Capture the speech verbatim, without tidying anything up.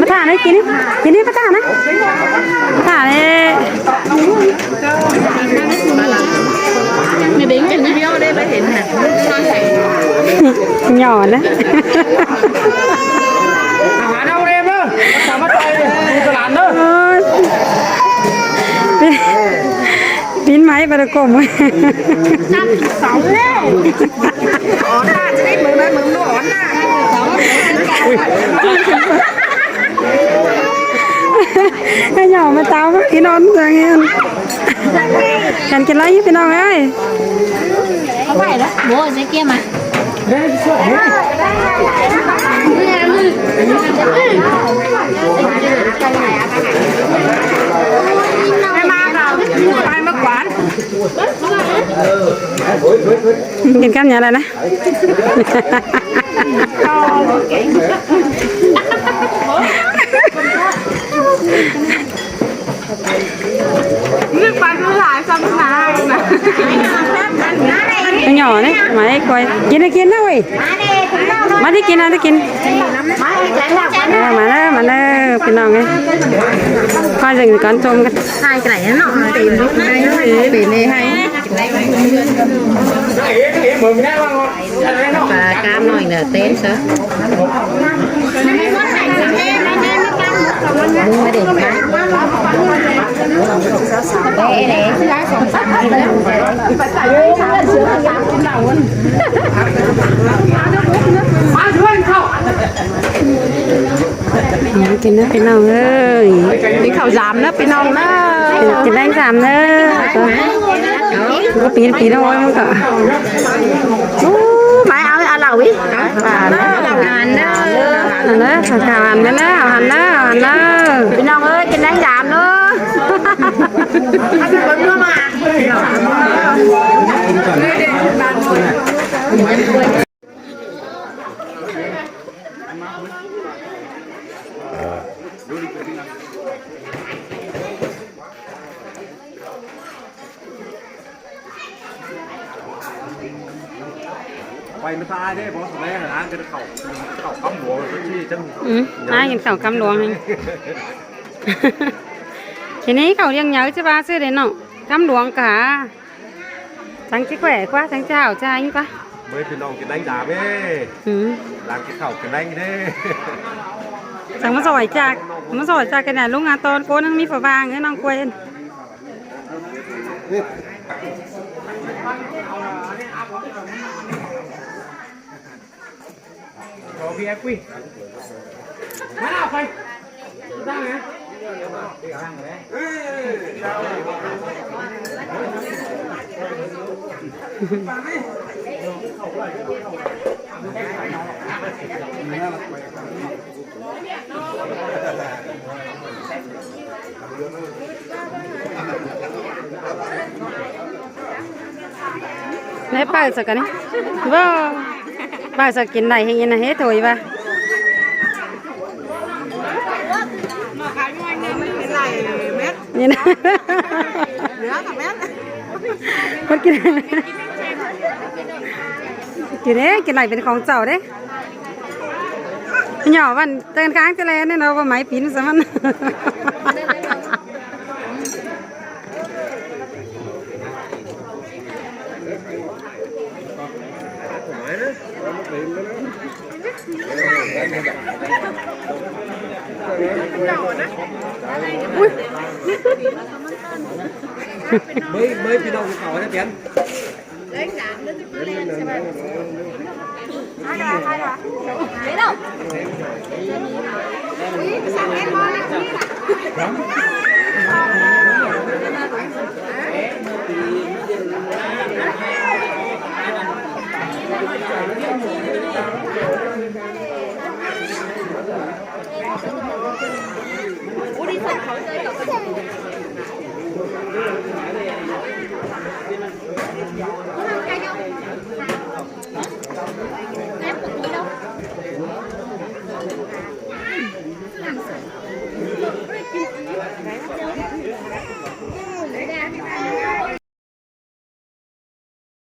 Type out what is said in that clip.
Ba thả ꞌnị, kin ꞌnị, kin ꞌnị, ba thả ꞌnị. Ba thả ꞌnị. Nhỏ ꞌnị. Ôi. Pin máy vào được cổng. Cái nhỏ mà tao mà cái non ra nghe. Cần cái lấy cái non ấy. Không phải đó, bố ở dưới kia mà. Em ăn vào, ai mà quán. Kin ꞌcắm nhá đa ꞌnị. Nước bắn nó lại xong nó lại mà. Nó nhỏ đấy, mà ấy coi. Kin ꞌnị, kin ꞌnị ơi. Mà đi kin, mà đi kin. Ờ, mà đó, mà đó, pin non ơi. Coi dừng con tôm cái. Hai cái này nó tìm lúc này nó tìm đi hay. Và cá mòi nở tên sớ. Mua để cá. Đây, đây. Ăn kin ꞌnị pin non ơi. Đi khảo giám đó, pin non đó. Kin ꞌnị giám đó. Có pin, pin non ơi, có. Ú, máy áo, áo lẩu ý. Ăn đó, ăn đó, ăn đó, ăn đó, ăn đó, ăn đó. Pin non ơi, kin ꞌnị giám đó. Quay mới tha ai đấy, bố thằng bé là ăn cái khẩu, khẩu cắm búa, cái chi chân. Ừ, ai kin khảu ꞌcắm luông hên. Thế ꞌnị khảu ꞌliệng nháư chứ ba sư đấy nó. ꞌCắm luông cả. Chắng ꞌchí khỏe ꞌquá, chắng ꞌchí hảo ꞌchí hên ꞌquá. Mới pin non kin ꞌnị giám ê. Ừ. Đang kin khảu kin ꞌnị đấy. Chắng ꞌmá doi chả, ꞌmá doi chả cái này ꞌlung a ton ꞌcốn ꞌnăng ꞌmí phả vang ới ꞌnọng quên. Nái pay sa căn ni. Wow. Pay sa kin đảy hên na hế thôi wa. Ni na. Mốt kin. Kin đảy, kin đảy pên khong chảu đé. Nhỏ ꞌvặn tên kháng ꞌchớ ꞌlẹo ꞌnị ꞌnớ, ꞌva máy pin sa ꞌmắn. Bới, bới phi ꞌnọng khảu ꞌnớ Piến.